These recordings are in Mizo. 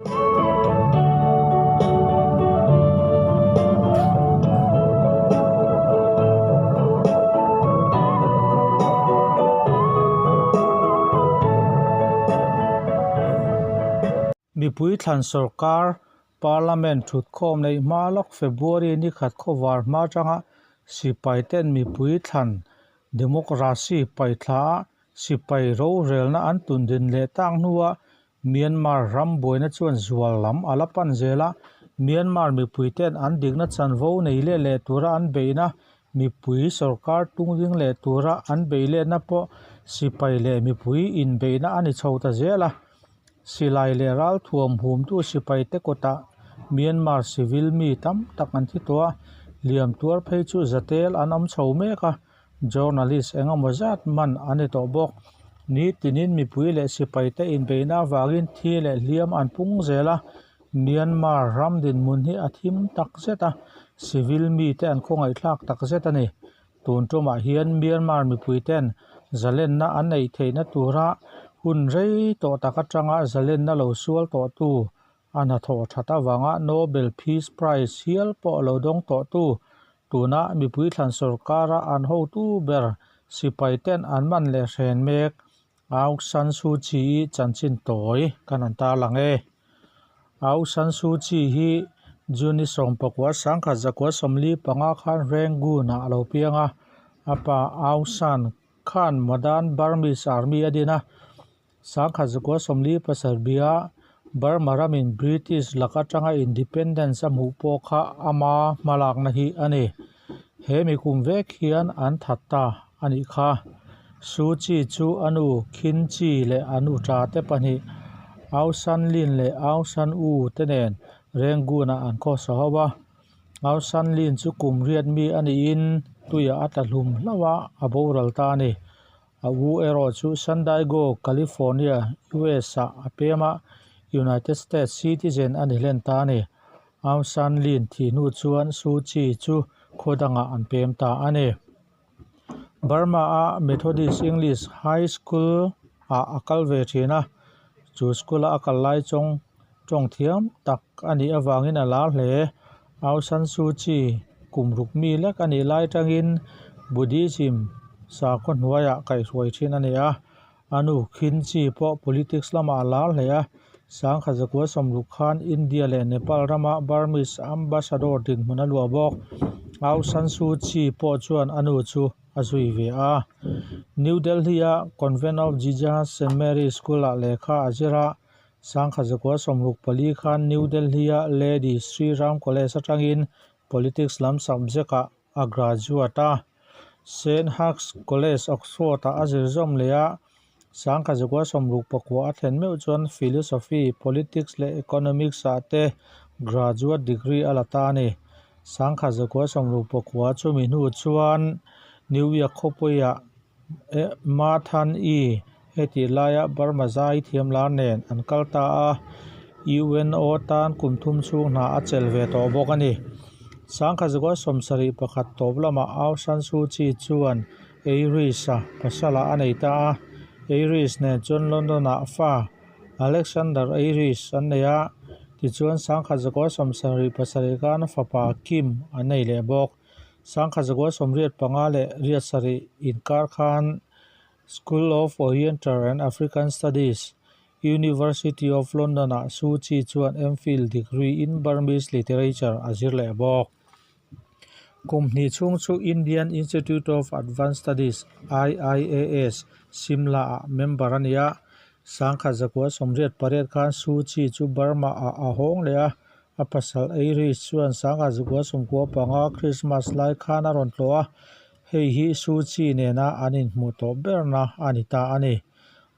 Mipui thlan sorkar Parliament thutkhawm neih hma lawk February ni khat khawvar hma atanga sipai ten mipui thlan democracy paihthla a sipai rorelna an tundin leh tak hnua Myanmar ram buaina chuan zual lam a la pan zel a, Myanmar mipui ten an dikna chanvo nei leh leh tura an beihna, mipui sorkar tungding leh tura an beih lehna pawh sipai leh mipui inbeihna a ni chho ta zel a. Silai leh ralthuam humtu sipai te kawtah Myanmar civil mi tam tak an thi tawh a, hliam tuar phei chu zatel an awm chho mek a. Journalist eng emaw zat man a ni tawh bawk. Ni tinin mipui leh sipaite inbeihna avangin thi leh hliam an pung zel a, Myanmar ram dinhmun hi a thim tak zet a, civil mite an khawngaihthlak tak zet a ni. Tun tumah hian Myanmar mipuiten zalenna an neih theihna tura hun rei tawh tak atanga zalenna lo sual tawhtu A hnathawh that avanga Nobel Peace Prize hial pawh lo dawng tawhtu, tuna mipui thlan sorkara an hotu ber sipaiten an man leh hren mek Aung San Suu Kyi-i chanchin tawi kan han tarlang e. Aung San Suu Kyi hi June ni 19 1945 khan Rangoon-ah a lo piang a, a pa Aung San khan Modern Burmese Army a din a, 1947 Burma ramin British lak atanga independence a hmuh pawh kha ama hmalakna hi a ni. He mi kum vek hian an that ta a nih kha. Suu Kyi chu a nu Khin Kyi leh a nu ta te pahnih Aung San Lin leh Aung San U te nen Rangoon-ah an khawsa ho a. Aung San Lin chu kum riat mi a niin tuiah a tla hlum hlauh a, a boral ta a ni. A u erawh chu San Diego, California, US ah a pem a, United States citizen a ni hlen ta a ni. Aung San Lin thih hnu chuan Suu Kyi chu khaw dangah an pem ta a ni. Burma a Methodist English High School ah a kal ve thin a, chu school a a kal lai chawng tawng thiam tak a nih avangin a lar hle. Aung San Suu Kyi kum ruk mi lek a nih lai atangin Buddhism sakhaw hnuaiah kaihhruai thin a ni a, a nu Khin Kyi pawh politics lamah a lar hle a, 1960 khan India leh Nepal rama Burmese ambassador dinhmun a luah bawk. Aung San Suu Kyi pawh chuan a nu chu a zui ve a. New Delhi-a Convent of Jesus Saint Mary School-ah lehkha a zir a, 1964 khan New Delhi-a Lady Shri Ram College atangin Politics lam subject-ah a graduate a. Saint Hugh's College, Oxford-ah a zir zawm leh a, 1969 a thlen meuh chuan Philosophy, Politics leh Economics-ah te graduate degree a la ta a ni. 1969 chumi hnu chuan New York khawpuiah Ma Than I hetih laia Burma zai thiam lar nen an kal ta a, UNO tan kum thum chhung hna a chelh ve tawh bawk a ni. 1971 tawp lamah Aung San Suu Kyi chuan Iris-a pasalah a nei ta a, Iris nen chuan London-ah fa Alexander Iris an nei a, tichuan 1977 khan fapa Kim an nei leh bawk. 1985 leh riat sarih inkar khan School of Oriental and African Studies, University of London-ah Suu Kyi chuan MPhil degree in Burmese Literature a zir leh bawk. Kum hnih chhung chu Indian Institute of Advanced Studies, IIAS, Shimla-ah member a ni a. 1988 khan Suu Kyi chu Burma-ah a hawng leh a, A pasal Iris chuan 1995 Christmas lai khan a rawn tlawh a, hei hi Suu Kyi nena an inhmuh tawh berna a ni ta a ni.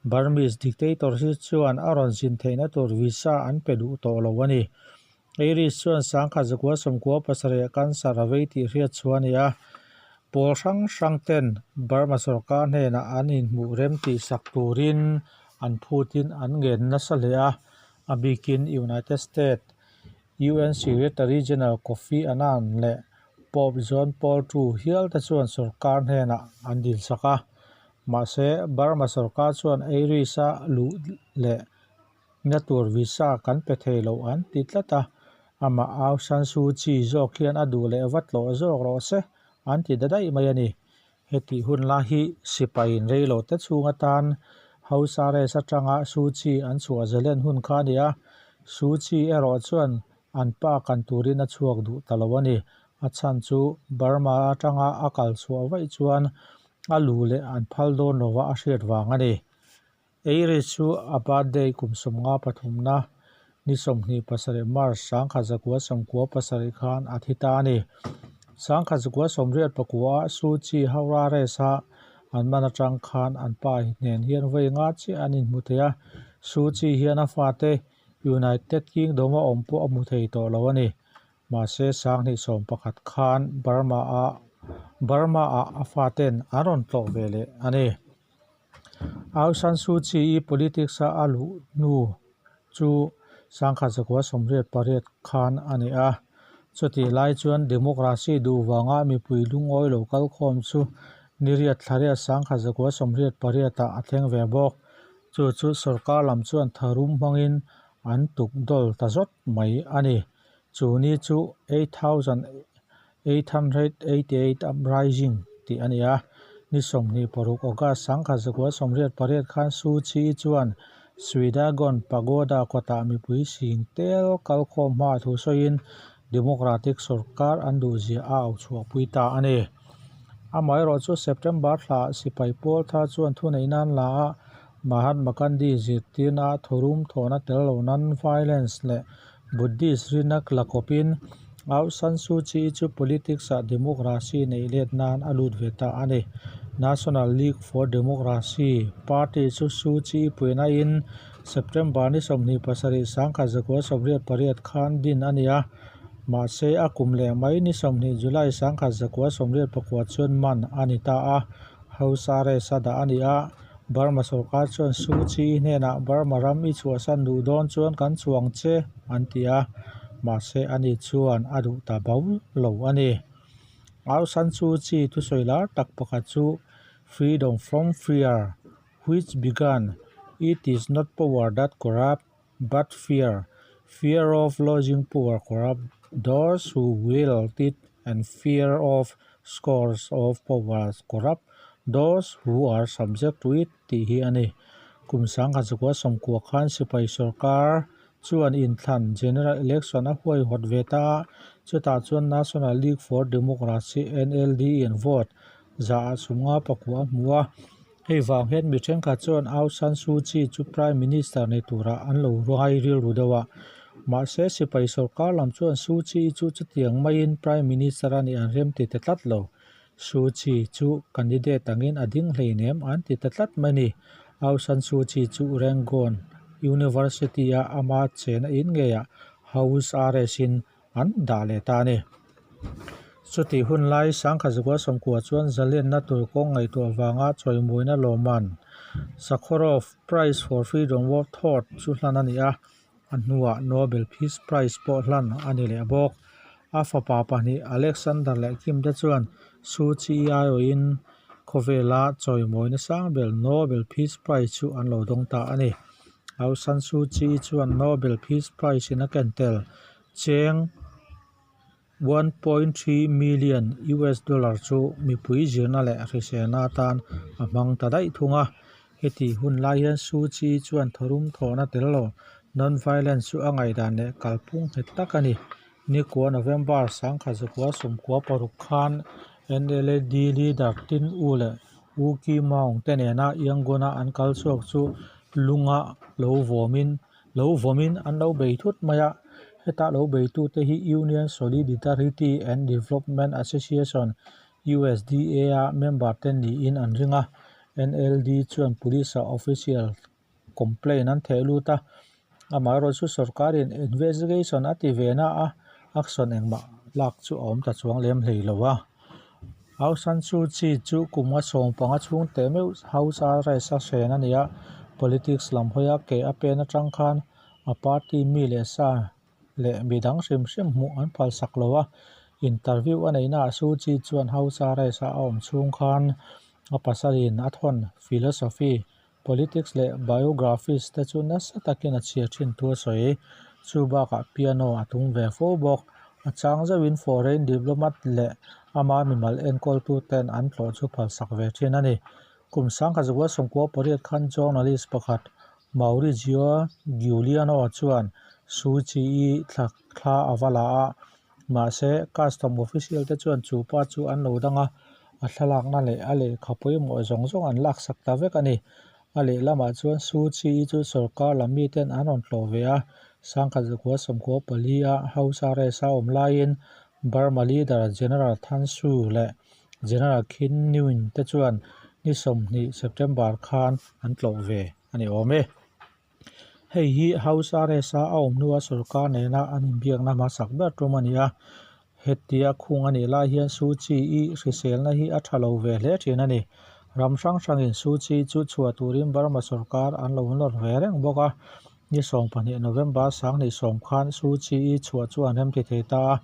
Burmese dictator hi chuan a rawn zin theihna tur visa an pe duh tawh lo a ni. Iris chuan 1997 cancer a vei tih hriat chhuah a ni a, pawl hrang hrang ten Burma sorkar hnenah an inhmuh rem tih sak turin an phutin an ngen nasa hle a, A bikin United States UN Secretary General Kofi Annan leh Pope John Paul ii hial te chuan sorkar hnenah an dilsak a. Mahse, Burma sorkar chuan Irish-a luh leh Na tur visa kan pe thei lo an ti tlat a, amah Aung San Suu Kyi zawk hian a duh leh va tlawh zawk rawh se an ti ta daih mai a ni. Hetih hun lai hi sipaiin reilo te chhung atan House arrest atanga Suu Kyi an chhuah zalen hun kha a ni a, Suu Kyi erawh chuan an pa kan turin a chhuak duh ta lo a ni. A chhan chu Burma atanga a kal chhuah vaih chuan a lu leh an phal dawn lova a hriat vang a ni. Eire chu a birthday kum 53na ni 27 March 1997 khan a thi ta a ni. 1989 ah Suu Kyi Howrah race a an man atang khan an pa hnen hian vawi nga chiah an inhmu thei a, Suu Kyi hian a fate United Kingdom a awm pawh a hmu thei tawh lo a ni. Mahse 2011 khan Burma ah Burma ah a faten an rawn tlawh ve leh a ni. Aung San Suu Kyi-i politics-a a luh hnu chu 1988 khan a ni a. Chutih lai chuan democracy duh vanga mipui lungawi lo kalkhawm chu niriat thlariat 1988-ah a thleng ve bawk. Chu chu sorkar lam chuan tharum hmangin an tuk dawl ta zawt mai a ni. Chu ni chu 8888 Uprising tih a ni a. Ni 26 August 1988 khan Suu Kyi chuan Shwedagon Pagoda kawtah mipui sing tel kalkhawm hma thu sawiin Democratic sorkar an duhzia a auchhuahpui ta a ni. Amaherawh chu September thla sipai pawl thar chuan thuneih nan la a, Mahatma Gandhi zirtirna a thurum thawhna tel lo non-violence leh Buddhist rinna la kawpin Aung San Suu Kyi chu politics-ah democracy neih let nan a lut ve ta a ni. National League for Democracy party chu Suu Kyi puihnain September ni 27 1988 khan din a ni a, mahse a kum leh mai ni 20 July 1989 chuan man a ni ta a, House arrest a dah a ni a. Burma sorkar chuan Suu Kyi hnenah Burma ram i chhuahsan duh dawn chuan kan chuang che an ti a, mahse ani chuan a duh ta bo lo a ni. Aung San Suu Kyi thusawi lar tak pakhat chu Freedom from fear which began, it is not power that corrupt but fear, fear of losing power corrupt those who wield it and fear of scores of power corrupt those who are subject to it tih hi a ni. Kum 1990 khan sipai sorkar chuan inthlan general election a huaihawt ve ta a, chutah chuan National League for Democracy, NLD, in vote 159 a hmu a. Hei vang hian mi thenkhat chuan Aung San Suu Kyi chu Prime Minister ni turah an lo ruai rilru deuh a. Mahse, sipai sorkar lam chuan Suu Kyi chu chutiang maiin Prime Minister a nih an rem ti ta tlat lo. Suu Kyi chu candidate angin a ding hleinem an ti ta tlat mai ni. Aung San Suu Kyi chu Rangoon University-a ama chena in ngeiah House arrest-in an dah leh ta a ni. Chutih hun lai 1990 chuan zalenna tur kawng ngaihtuah vanga chawimuina lawmman Sakharov Prize for Freedom of Thought chu hlan a ni a, a hnuah Nobel Peace Prize pawh hlan a ni leh bawk. A fapa pahnih Alexander leh Kim te chuan Suu Kyi aiawhin khawvela chawimawina sang ber Nobel Peace Prize chu an lo dawng ta a ni. Aung San Suu Kyi chuan Nobel Peace Prize in a ken tel cheng 1.3 million US dollar chu mipui zirna leh hriselna atan a hmang ta daih thung a. Hetih hun lai hian Suu Kyi chuan tharum thawhna tel lo non-violence chu a ngaihdan leh kalphung nghet tak a ni. Nikua November 1996 khan NLD leader Tin U leh U Kyi Maung te nena Yangon-a an kal chhuak chu lunga lo vawmin lo vawmin an lo bei thut mai a. Heta lo beitute hi Union Solidarity and Development Association, USDA, a member te niin an ring a. NLD chuan police-ah official complaint an theh lut a, amaherawhchu sorkarin investigation a ti ve na a, action engmah lak chu a awm ta chuang lem hlei lo a. Aung San Suu Kyi chu kum nga 15 chhung teh meuh house arrest a hren a ni a, politics lam hawia ke a pen atang khan a party mi leh sa leh midang hrim hrim hmuh an phalsak lo a. Interview a neihnaah Suu Kyi chuan house arrest a awm chhung khan a pasalin a thawn philosophy. Politics leh biographies te chu nasa takin a chhiar thin thu a sawi. Chu bakah piano a tum ve fo bawk. A chang zauhin foreign diplomat leh ama mimal enkawltu ten an tlawh chu phalsak ve thin a ni. Kum 1998 khan journalist pakhat Maurizio Giuliano chuan Suu Kyi-i thla a va la a, mahse custom official te chuan chu pa chu an lo dang a, a thlalakna leh a lehkha pawimawh zawng zawng an laksak ta vek a ni. A lehlamah chuan Suu Kyi-i chu sorkar lam miten an rawn tlawh ve a, 1994 a House arrest a awm laiin Burma leader General Than Suu leh General Khin Nyunt te chuan ni 20 September khan an tlawh ve a ni awm e. Hei hi House arrest a a awm hnua sorkar nena an inbiakna hmasak ber tum a ni a. Hetia khung a nih lai hian Suu Kyi-i hriselna hi a tha lo ve hle thin a ni. Ram hrang hrangin Suu Kyi chu chhuah turin Burma sorkar an lo nawr ve reng bawk a. Ni 12 November 2010 khan Suu Kyi-i chhuah chu an remti thei ta a.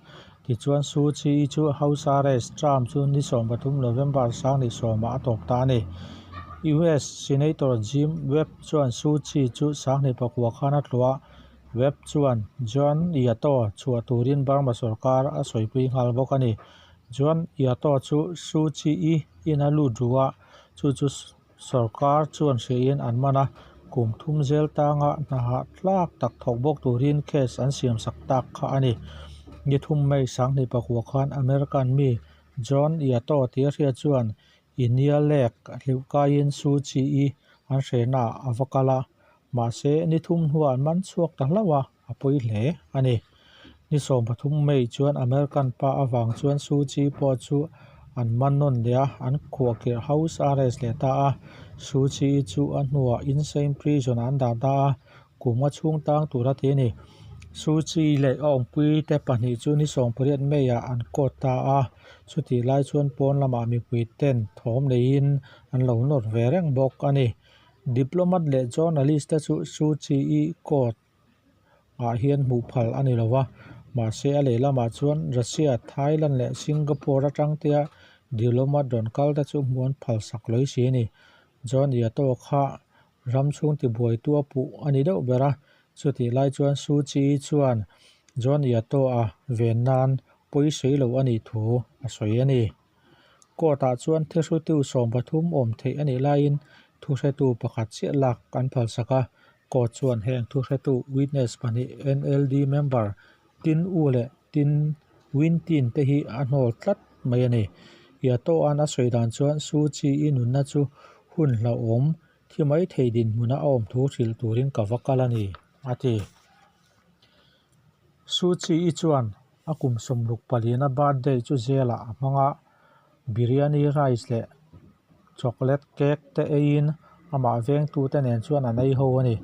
Tichuan Suu Kyi-i chu House arrest term chu ni 13 November 2010 ah a tawp ta a ni. US Senator Jim Webb chuan Suu Kyi chu 2009 khan a tluah a. Webb chuan John Yettaw chhuah turin Burma sorkar a sawipui nghal bawk a ni. John Yettaw chu Suu Kyi-i in a lut ru a, chu chu sorkar chuan hriain an man a, kum thum zel tanga hnaha tlak tak thawk bawk turin case an siamsak tak kha a ni. Ni thum May 2009 khan American mi John Yettaw tia hria chuan Inya lek hliuh kaiin Suu Kyi-i an hrenaah a va kal a, mahse ni thum hnuah an man chhuak ta hlauh a, a pawi hle a ni. Ni 13 May chuan American pa avang chuan Suu Kyi pawh chu an man nawn leh a, an khuahkhirh house arrest leh ta a. Suu Kyi chu a hnuah Insein prison ah an dah ta a, kum a chhung tang tur a ti a ni. Suu Kyi leh a awmpui te pahnih chu ni 18 May ah an court ta a, chutih lai chuan pawn lamah mipui ten thawm neiin an lo nawr ve reng bawk a ni. Diplomat leh journalist te chu Suu Kyi-i court ah hian hmuh phal a ni lo va, mahse a lehlamah chuan Russia, Thailand leh Singapore atang tea diplomat rawn kal te chu hmuh an phalsak lawih si a ni. John Yettaw kha ram chhung tibuaitu a puh a ni deuh ber a, chutih lai chuan Suu Kyi chuan John Yettaw-a ven nan pawi sawi lo a nih thu a sawi a ni. Court ah chuan thehrutu 13 awm theih a nih laiin thuhretu pakhat chiah lak an phalsak a, court chuan heng thuhretu witness pahnih NLD member Tin U leh Tin Win Tin te hi a hnawl tlat mai a ni. Yettaw-a'n a sawi dan chuan Suu Kyi-i nunna chu hun hlauhawm thi mai thei dinhmuna a awm thu hrilh turin ka va kal a ni, a ti. Suu Kyi-i chuan a kum 64 na birthday chu jail-ah a hmang a, biryani rice leh chocolate cake te eiin amah vengtute nen chuan an ei ho a ni.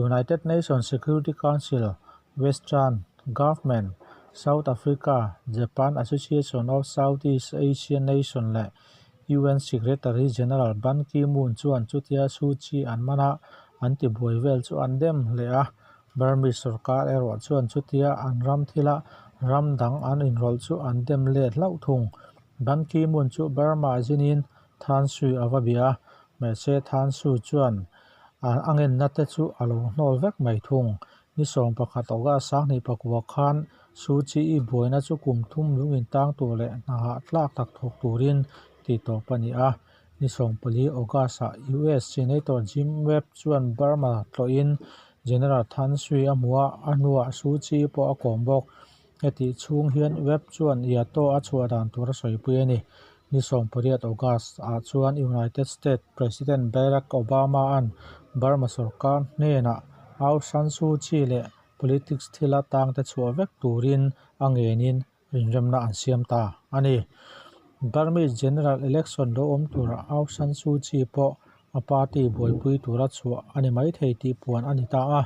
United Nations Security Council, Western Government, South Africa, Japan Association of Southeast Asian Nation leh UN Secretary General Ban Ki-moon chuan chutia Suu Kyi an man a, an tibuai vel chu an dem hle a. Burmese sorkar erawh chuan chutia an ram thila ram dang an inrawlh chu an dem let hlauh thung. Ban Ki-moon chu Burma zinin Than Sui a va bia a, mahse Than Sui chuan a ngenna te chu a lo hnawl vek mai thung. Ni 11 August 2009 khan Suu Kyi-i buaina chu kum thum lung intang tur leh hnaha tlak tak thawk turin tih tawp a ni a. Ni 14 August-ah US Senator Jim Webb chuan Burma tlawhin General Than Sui a hmu a, a hnuah Suu Kyi pawh a kawm bawk. Hetih chhung hian Webb chuan Yettaw a chhuah dan tur a sawipui a ni. Ni 18 August-ah chuan United States President Barack Obama-a'n Burma sorkar hnenah Aung San Suu Kyi leh politics thila tangte chhuah vek turin a ngenin inremna an siam ta a ni. Burmese General Election lo awm turah Aung San Suu Kyi pawh a party buaipui tura chhuah a ni maithei tih puan a ni ta a.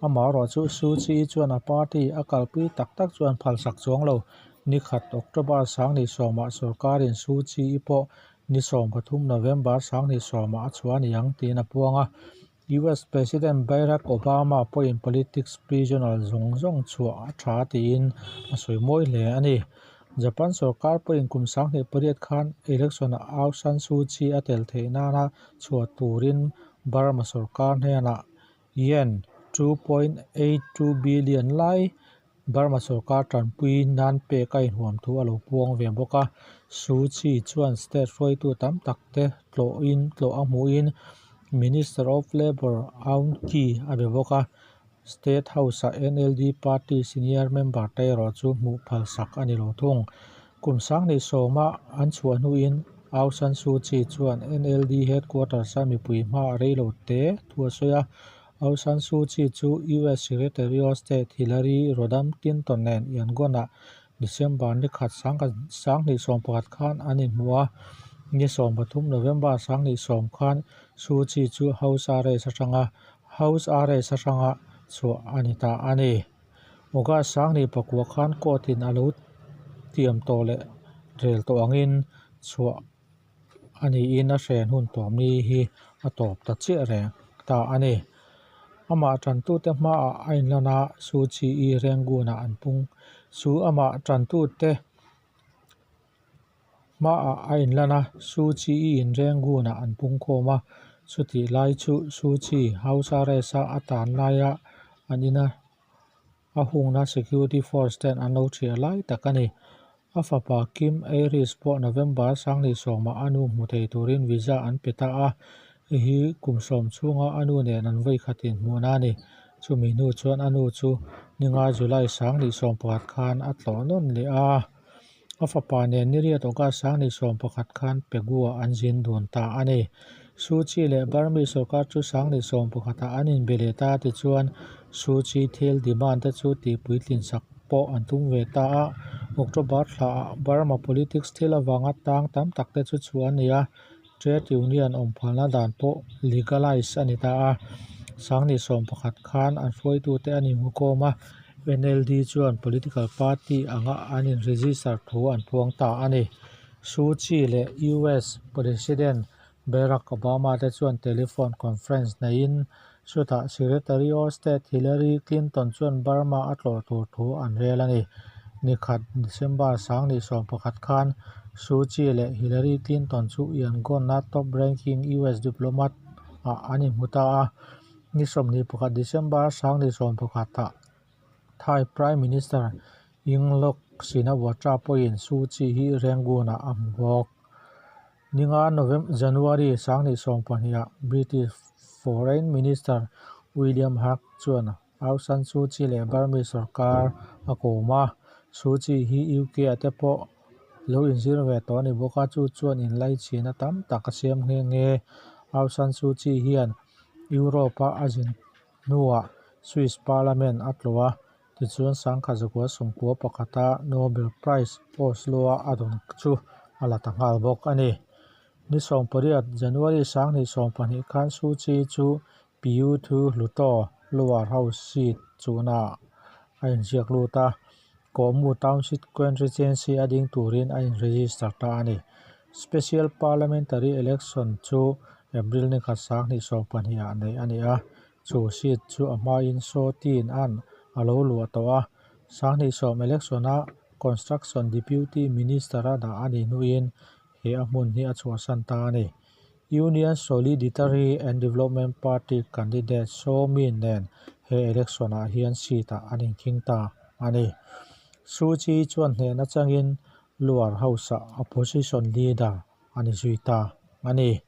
Amaherawh chu Suu Kyi chuan a party a kalpui tak tak chuan phalsak chuang lo. Ni khat October 2010 ah sorkarin Suu Kyi pawh ni 13 November 2010 ah a chhuah a ni ang tiin a puang a. US President Barack Obama pawhin politics prisoner zawng zawng chhuah a tha tiin a sawi mawi hle a ni. Japan sorkar pawhin kum 2008 khan election-ah Aung San Suu Kyi a tel theih nana chhuah turin Burma sorkar hnenah Yen 2.82 billion lai Burma sorkar tanpui nan pek a inhuam thu a lo puang ve bawk a. Suu Kyi chuan state hruaitu tam tak te tlawhin tlawh a hmuhin Minister of Labour Aung Kyi a be bawk a. State House-a NLD party senior member te erawh chu hmuh phal sak a ni lo thung. Kum sanghnih sawma an chhuah hnuin Aung San Suu Kyi chuan NLD headquarters-a mipui hma a rei lo te thu a sawi a. Aung San Suu Kyi chu US Secretary of State Hillary Rodham Clinton nen Yangon-ah December ni khat sanghnih 11 khan an inhmu a. Ni 13 November sanghnih sawm khan Suu Kyi chu House arrest atanga House arrest atanga chhuah a ni ta a ni. August sanghnih pakua khan court in a lo tiam tawh leh rel tawh angin chhuah a niin a hren hun tawm ni hi a tawp ta chiah reng ta a ni. Amah tantute hmaah a inlan a, Suu Kyi-i Rangoon-ah an pung. Su amah tantute hmaah a inlan a, Suu Kyi-in Rangoon-ah an pung khawm a. Chutih lai chu Suu Kyi house arrest-a a tan laia an ina a hungna security force ten an lo thiah lai tak a ni. A fapa Kim Aris pawh November sanghnih sawmah a nu hmu thei turin visa an pe ta a, hei hi kum sawm chhunga a nu nen an vawi khatin hmuhna a ni. Chumi hnu chuan a nu chu ninga July sanghnih 11 khan a tlawh nawn leh a. A fapa nen niriat August sanghnih 11 khan Pegu-ah an zin dun ta a ni. Suu Kyi leh Burmese sorkar chu sanghnih 11 ah an inbe leh ta tichuan Suu Kyi thil demand te chu tihpuitlin sak pawh an tum ve ta a. October thlaah Burma politics thil avanga tang tam tak te chu chhuah a ni a, trade union awm phalna dan pawh legalize a ni ta a. Sanghnih 11 khan an hruaitute an inhmukhawm a, NLD chuan political party anga an in-register thu an puang ta a ni. Suu Kyi leh US President Barack Obama te chuan telephone conference neihin chutah Secretary of State Hillary Clinton chuan Burma a tlawh tur thu an rel a ni. Nikhat December sanghnih 11 khan Suu Kyi leh Hillary Clinton chu Yangon-a top ranking US diplomat ah an inhmu ta a. Ni 21 December sanghnih 11 ah Thai Prime Minister Yingluck Shinawatra pawhin Suu Kyi hi Rangoon-ah a hmu bawk. Ninga November January sanghnih 12 ah British Foreign Minister William Hague chuan Aung San Suu Kyi leh Burmese sorkar a kawm a. Suu Kyi hi UK ah te pawh lo inzir ve tawh a ni bawk a, chu chuan inlaichhina tam tak a siam nghe nghe. Aung San Suu Kyi hian Europe-a a zin hnuah Swiss Parliament a tlawh a, tichuan sangkhat zakua sawmkua pakhata Nobel Prize Oslo-a a dawn chu a la ta nghal bawk a ni. Ni 18 January sanghnih 12 khan Suu Kyi chu Pyuthu Hluttaw Lower House seat chuhnaah a inziak lut a, Kawhmu Township Constituency a ding turin a in-register ta a ni. Special Parliamentary Election chu April ni khat sanghnih 12 ah neih a ni a, chu seat chu a hmain Saw Tin An a lo luah tawh a. Sanghnih sawm election-a Construction Deputy Minister-a dah a nih hnuin he a hmun hi a chhuahsan ta a ni. Union Solidarity and Development Party candidate Saw Min nen he election-ah hian seat-ah an inkhing ta a ni. Suu Kyi chuan hnehna changin Lower House-ah opposition leader a ni zui ta a ni.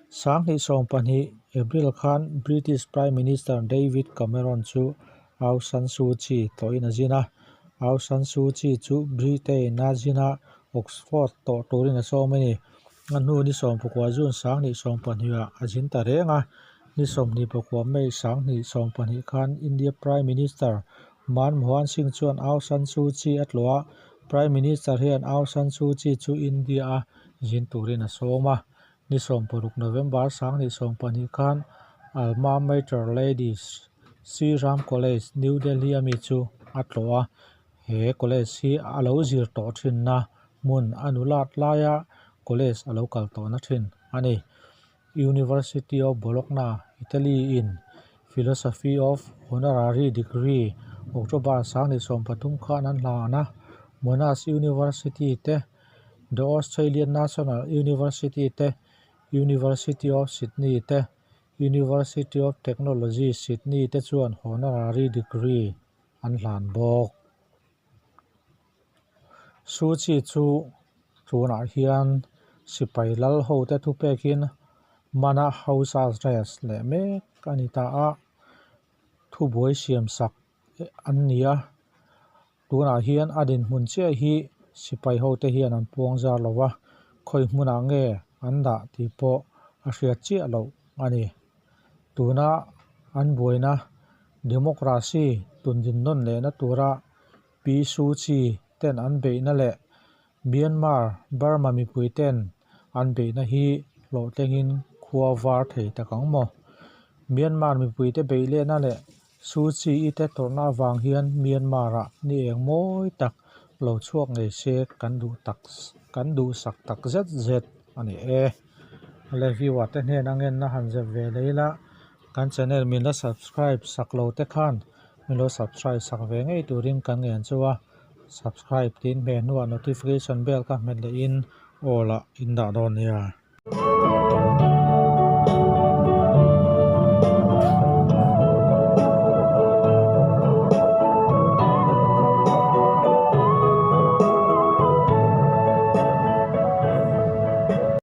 Sanghnih 12 April khan British Prime Minister David Cameron chu Aung San Suu Kyi tlawhin a zin a. Aung San Suu Kyi chu Britain-a zina Oxford tawh turin a sawm a ni. A hnu ni 19 June sanghnih 12 ah a zin ta reng a. Ni 24 May sanghnih 12 khan India Prime Minister Manmohan Singh chuan Aung San Suu Kyi a tlawh a. Prime Minister hian Aung San Suu Kyi chu India-a zin turin a sawm a. Ni 16 November sanghnih 12 khan Alma Mater Ladies Sri Ram College, New Delhi a mi chu a tlawh a. He college hi a lo zir tawh thinna hmun a nulat laia college a lo kal tawhna thin a ni. University of Bologna, Italy in Philosophy of Honorary Degree October sanghnih 13 khan an hlan a. Monash University te, The Australian National University te, University of Sydney te, University of Technology, Sydney te chuan honorary degree an hlan bawk. Suu Kyi chu tunah hian sipai lal hote thupekin mana house arrest leh mek a ni ta a, thubuai siamsak an ni a. Tunah hian a dinhmun chiah hi sipai hote hian an puang zar lo va, khawi hmunah nge an dah tih pawh a hriat chiah loh a ni. Tuna an buaina democracy tundin nawn lehna tura Pi Suu Kyi ten an beihna leh Myanmar Burma mipui ten an beihna hi hlawhtlengin khua var thei tak ang maw? Myanmar mipuite beih lehna leh Suu Kyi-i te tawrhna avang hian Myanmar-ah ni eng mawi tak lo chhuak ngei se kan duh tak kan duhsak tak zet zet a ni e. Le viewer te hnena ngenna han zep ve leh ila kan channel min la subscribe sak lo te khan min lo subscribe sak ve ngei turin kan ngen chu a, subscribe tiin hmeh hnuah notification bell kha hmet lehin all ah in dah dawn nia.